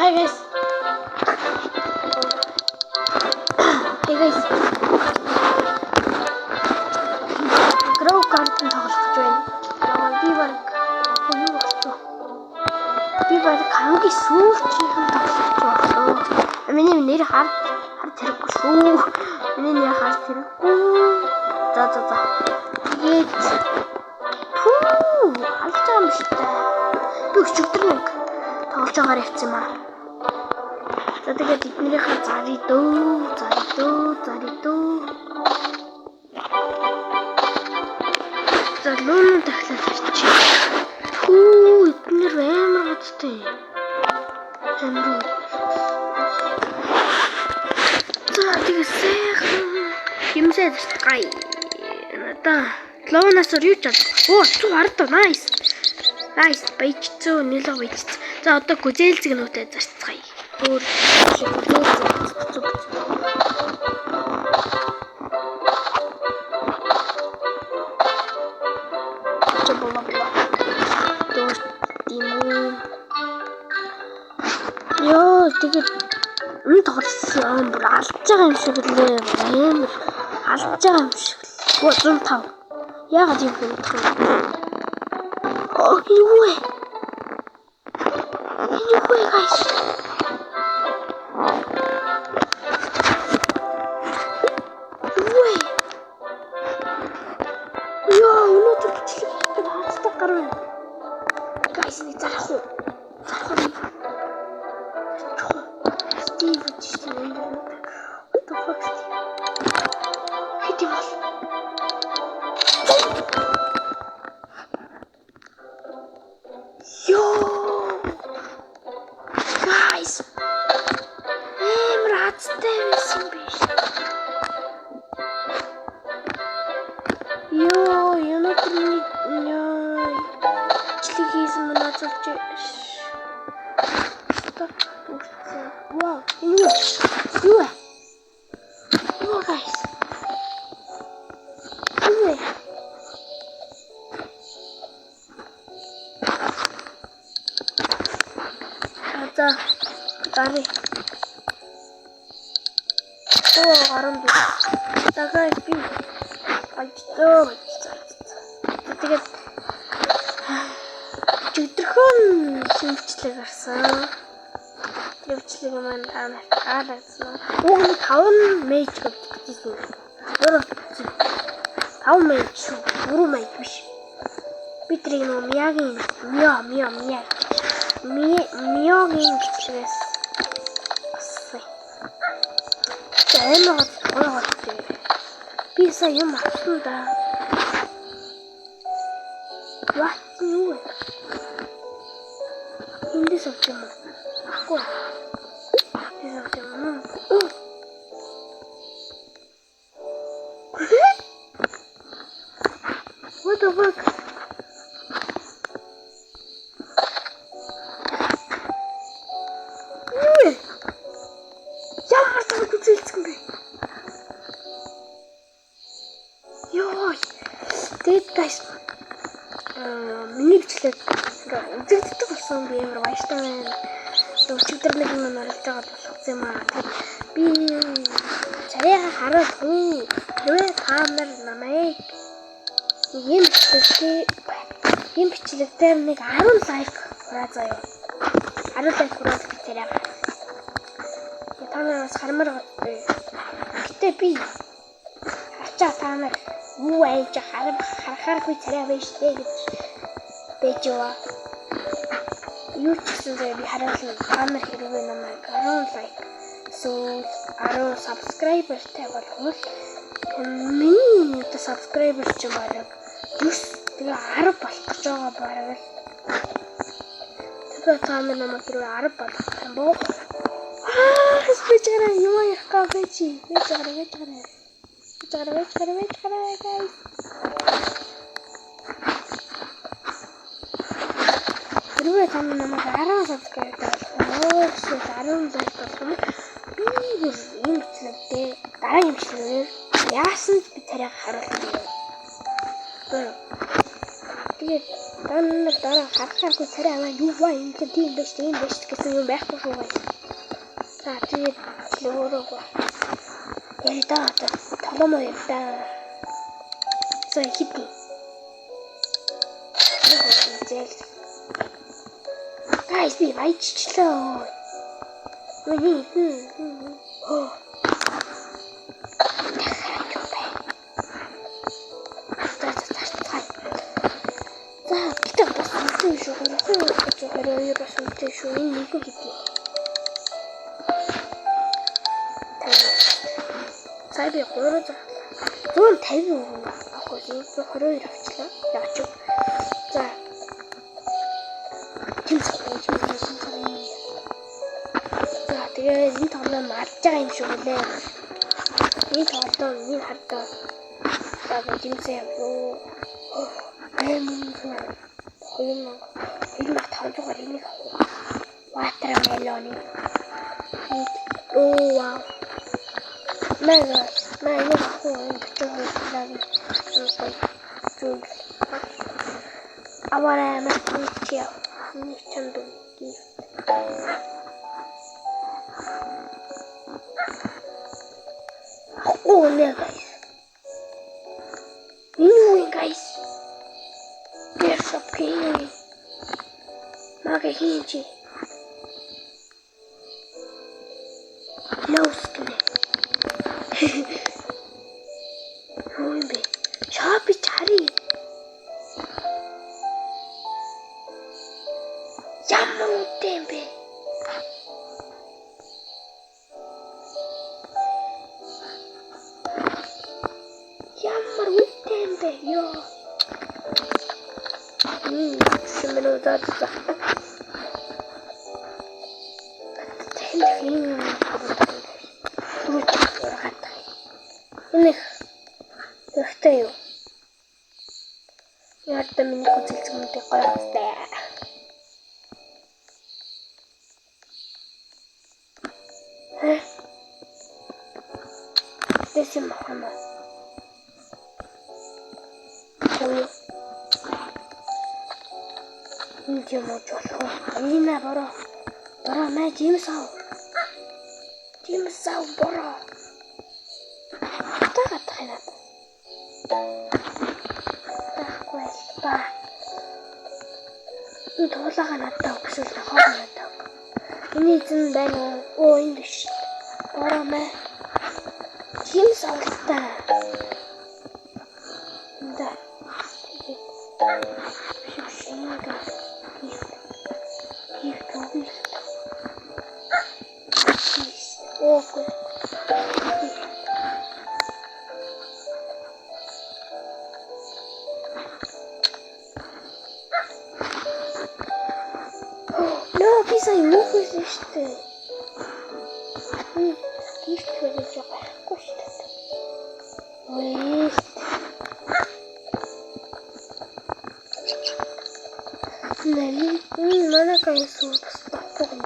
Hi guys. Hey guys. Grow Garden тоглох гэж байна. Яа, би баг юу болчих вэ? Би баг хамгийн сүүлчийнхэн тоглох гэж байна. Миний нэр хар хар тэрэггүй шүү. Миний нэр хар тэрэггүй. За за за. Тэгээд пүү алж байгаа юм шиг та. Би өчигдөр нэг тоглож байгаагаар явцсан юм аа. За тэгээд эднэрийнхээ зарыг дөө, зарыг дөө, зарыг дөө. За лүүн дахлаа зарчих. Пүү эднэр амар гоцтой. Амар. За тэгээд сайхан юмсаа зарцгаая. Надаа лоунаас юу ч алга. Оо 110 nice. Nice баяжцөө нэлээ баяжцсан. За одоо гүзээлзэг нүутэй зарцгаая. Өөр гүзээлзэг. Бла бла. Доор тийм үү. Йоо тэгээд энэ тоглосон бүр алж байгаа юм шиг лээ. Амар алж байгаа юм шиг л. 105. Яагаад юм бэ гэх юм? Оо юу вэ? Юу вэ guys? Юу вэ? Йоо, өнөөдөр бичлэг хийхэд хаацтай гар байна. Guys, нэг зарах уу? Зарах уу? Зарах уу? Стив гэж чинь энэ. What the fuck? Хэд юм бол? Йоо! Guys! Амар азтай байсан биш. Йоо, өнөөдөр миний ёо бичлэг хийсэн манай зурж. Стоп. Вау, энэ юу? Юу вэ? Юу guys? Юу вэ? За, дарыг. Оо, 14. Дахиад би баяжцоо, баяжцоо. Тэгээд өчигдөрхөн шинэ бичлэг гарсан. Тэр бичлэг маань та нарт таалагдсан. Уг нь 5 мэж гэдэгсэн. Өөрөө 5 мэж шүү. 3 мэж биш. Би тэрийг нөгөө Миягийн Мио Мио Мия Миогийн бичлэгээс авсан. Амар гоё гоё. Би сая юм авсан да. What юу вэ? Эндээс авч юм уу? Ахгүй. Эндээс авч юм уу? What the fuck? Юу вэ? Ямар том гүзээлцэн бэ? Йоо. Тэгээд guys миний бичлэг ингээ үзэгддэг болсон, би амар баяртай байна. Өчигдөр нэг юм оролж байгаа болгоцсон юм аа. Тэгээд би царайгаа хараад хүн хэрвээ та нар намайг ийм бичлэг дээр нэг 10 лайк хураа заяа. 10 лайк хураал би царайгаа. Та нар бас хармаар байгаа. Гэтэ би харчаа та нар юу айж харахааргүй царай байж тээ гэж байж яваа. Юу ч гэсэн заяа би харуулна. Та нар хэрвээ намайг 10 лайк эсвэл 10 subscriber тай болгол миний одоо subscriber ч бараг 9 тэгээ 10 болох гэж байгаа бараг л. Тэгээ та нар намайг хэрвээ 10 болгох юм боо. Аа, байж гараа юм ярих га байж. Байж гараа, байж гараа. Байж гараа, байж гараа, байж гараа guys. Хэрвээ та нар намайг 10 subscribe болгох эсвэл 10 лайк болгох юм би бүр ийм бичлэгдээ дараагийн бичлэгээр яасан ч би царайг харуулна. Тэгээд Та нар дараа харахааргүй царай аваа юу ба юм чинь тийм биш тийм биш гэсэн юм байхгүй шүү guys. За, тэгээд өөрөөгөө ярь да, одоо тоглоомоо ярь да. За, хэдий. Зээл. Guys, би баяжчлаа. Миний оо. Дахиад юу бэ? За за за. За, гэтээ бас үнэтэй шүү. 322 бас үнэтэй шүү. Энэ нэг хэдий. Сая би 300 150 авах уу? 122 авчлаа. Яач. За. Тийм цаг юм тийм цаг. За, тэгээд энэ тоглоом алж байгаа юм шиг үлээ. Энэ тоглоом миний хардаа. За, жимсэн юм юу? 800 2000 2500-аар энийг авах. Watermelon. Оо, вау. Маа маа энийг авах уу? Энэ 42 долларын гоё зүйл. Аваарай, маа чи яв. Нэг чамд gift. Авахгүй нэ, guys. Энэ юу юм, guys? Airdrop гэх. Мага хин чи. Лоус гэнэ. Юу юм бэ? Shop ч харъя. Ямар үнэтэй юм бэ? Ямар үнэтэй юм бэ? Йоо. Шимэнүү за за. Дахин дахин юм түрүүч ургаад. Энэ их хэрэгтэй юу? Яарда миний гүзэлзгэнүүдийг гоё хэвтэй. Хэ? Тэс юм авах юм уу? Юу? Энэ юм уу болох уу? Алина бороо. Бороо маа gems ав. Gems ав, бороо. Одоо гадах юм надад. Байхгүй л ба. Энэ туулаагаа надад өг эсвэл нохоогоо надад өг. Энэ эзэн байна уу? Оо, энэ биш. Бороо маа. Gems авалтаа. Да. Тэгээд биш биш, энэ gift. Gift өгье. Оогүй. Gift. Нөө, би сая юу хийсэн шүү дээ. Gift хийж байгаа байхгүй шүү дээ. Үгүй. Нэ, манай guys бас байхгүй юм.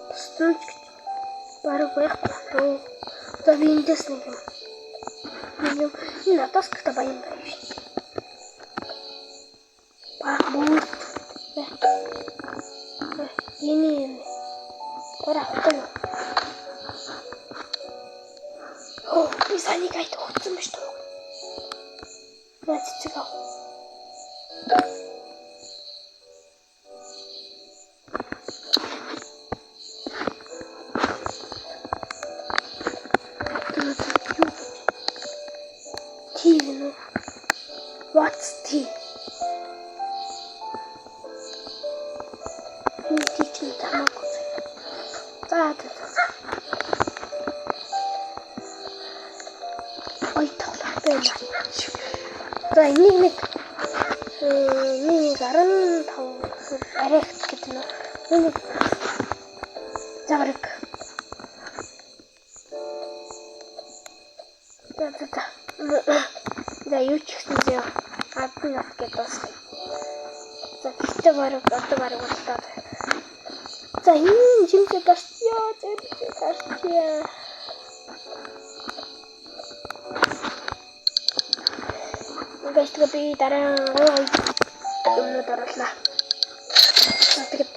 Бусдын ч гэж бараг байхгүй. За, би эндээс нэг юм. Нэг юм. Энэ надаас гэхдээ баян байна шүү дээ. Баг бүр. Энэ юм. Бара авах уу? Оо, би саний гайд өгсөн ба шүү. Наа, цэцэг ав. Юу гэж? Tea гэнэ үү? What's tea? Энэ tea чинь хамаагүй. За за за. Ой, тоглох байна. За, энийг нэг нэг 15 гэхээр арай их гэдэг нь. Нэг за бараг. За за за. За, юу ч гэсэн зөө 10 минут гэдээ дуусгая. За, гэхдээ бараг одоо бараг боллоо. За, энэ жимсээ дарчъя. Жимсээ дарчъя. Guys, тэгээ би дараа гоё гоё юмнууд оруулна. За тэгээд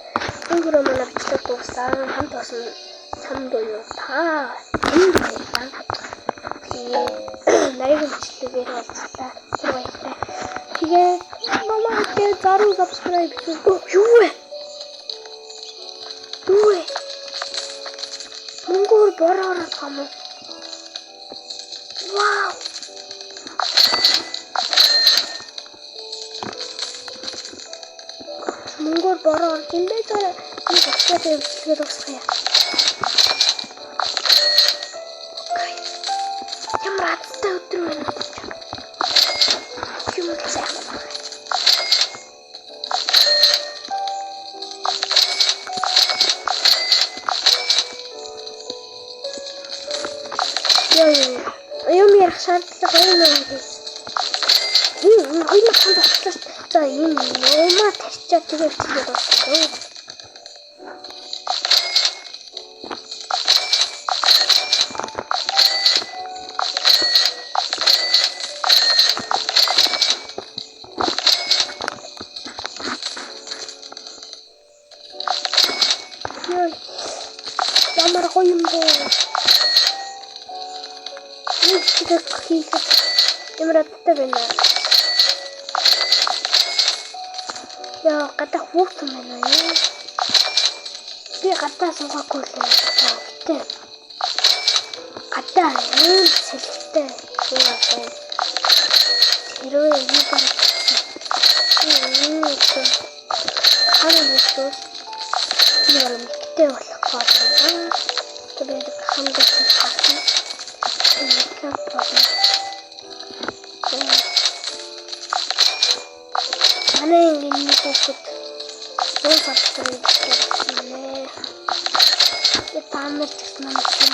энэ хүрээ манай бичлэг дууссан. Хамт болсон чамд буюу та энэ баярлалаа. Тэгээ дараагийн бичлэгээр уулзлаа. Тэр баярлалаа. Тэгээ намайг заруу subscribe хийх юу вэ? Юу вэ? Мөнгөөр бор ороод байгаа юм уу? Вау! Мөнгөөр бороо орж юм бэ? За би босгоод бичлэгээ дуусгая. Guys, ямар азтай өдөр байна вэ? Юм л сайхан байна. Йоо ёо. Юм ярих шаардлага юм уу гэсэн. Энэ хоёр хан болчихлоо шүү дээ. За энэ юмаа тарчаа тэгээ бичлэгээ дуусгая. Йоо. Ямар гоё юм бэ? Энэ бичлэг хийхэд ямар адтай байна. Яа, гадаа хүүхдэн байна юу? Би гадаа суугаагүй л юм. Гэтэ гадаа ийм сэлгтэй суугаад байна. Тэрөө юу бараг юм. Хана нэгдвэл би бараг нэгтэй болох гээд байна. Тэгээд хамт харна. Нэгтэй болно. Манай ангийн нэг хүүхэд 100 subscribe болсон нэ. Тэгээд та нар ч гэсэн намайг тийм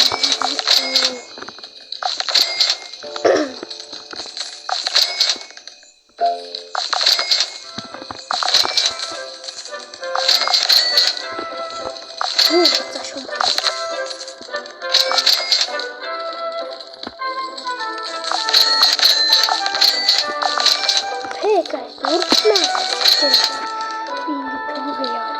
юу за шум. Hey guys, урдлаа. Би ингэ төвөг яваад.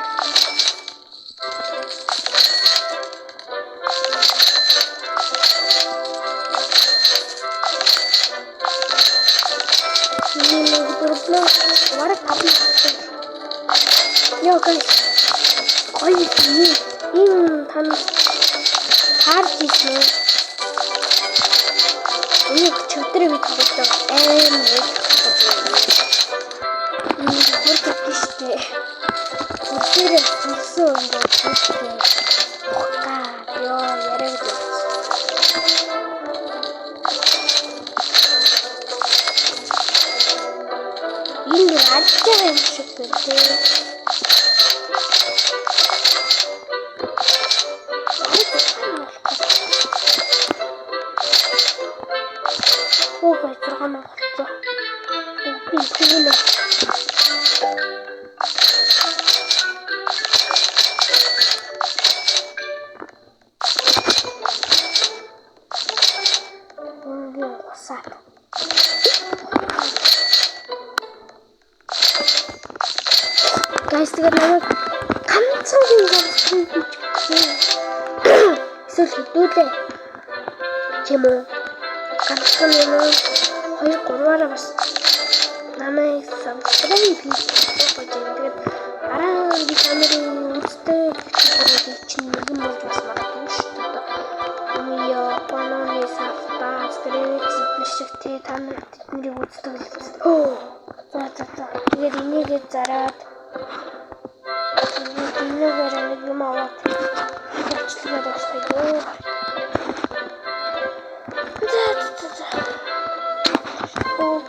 Миний нэг дөрвлөө бараг таван болсон. Йоо guys. Гоё юм. Энэ тань таарч ирсэн. Энийг өчигдөр би тоглож байгаа. Амар энэ хурд өгдөн штэ. Хурдээрээ хурсан ингээд хурдтэй. Ухгаа ёо яриаг л. Энэ алж байгаа юм шиг байна те. Оо, 6000 болцоо. Би тэгвэл өнгийн гусаад. Guys, тэгээд намайг ганцхан юм хийж өгсөн. Эсвэл хэдүүлээ. Тийм үү? Ганцхан юм уу? 2 3-аараа бас намайг subscribe хийж гэж байна. Тэгээд дараа нь би та нарын үздэг бичлэгүүдийг чинь нэгэн болж бас магадгүй шүү дээ. Мио, Бананы савта, Стрекс эднэр шиг те та нар тэднийг үздэг л биз. За за за. Тэгээд энийгээ зараад тэгээд энэгээр нэг юм аваад бичлэгээ дуусгая. За за за. Оо.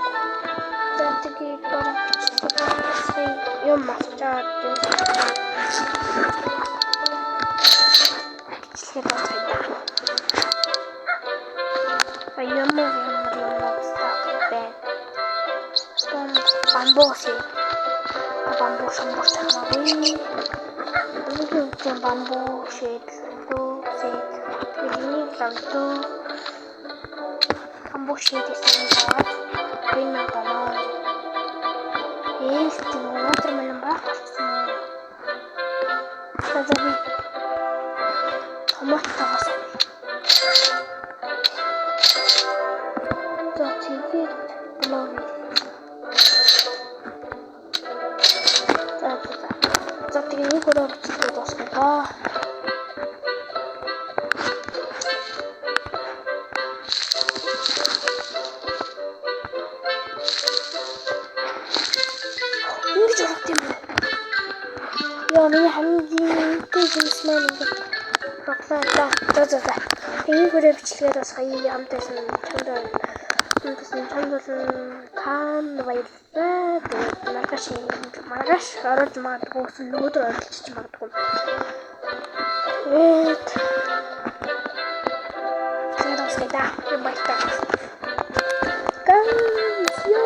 За тэгээд бараг бичлэгээ дуусгая. Юм авчаад бичлэгээ дуусгая. За ямар ямар юмнууд байна. Бамбуу шиг. Бамбуу шамбуу чамаагүй. Өнөөдөр үгүй бамбуу шиг дүү сэт. Тэгээд энийг лавдуу. Бамбуу шиг гэсэн юм байна. 2700. Ээлт watermelon байх болсон уу? За за би томатогоос. За тэгээд блог. За за за. За тэгээд нэг өрөө бичлэгээ дуусгая доо. Ингэж урагд юм уу? Яа, миний хамгийн үнэтэй юмс маань ингэж роглоо. За за за за. Тэгээд хүрээ бичлэгээ дуусгая. Хамт байсан чамд хамт байсан чамд болон таанд баярлалаа. Тэгээд маргааш оруулж магадгүй эсвэл нөгөөдөр оруулчих магадгүй. Тэгээд тэгээд дуусгая да. Баярлалаа. Guys, ёо.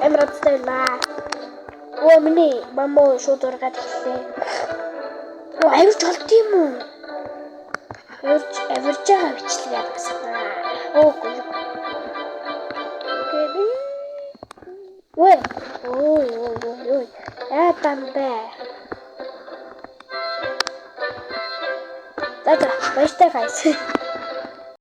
Амар одтой байлаа. Оо, миний бамбуу шууд ургаад эхэллээ. Оо, авирч олд юм уу? Авирж байгаа бичлэг ядсан. Оо, гоо. Тэгээд Ой, ой, ой, ой, ой. Яатан бэ? За за, баяртай, guys.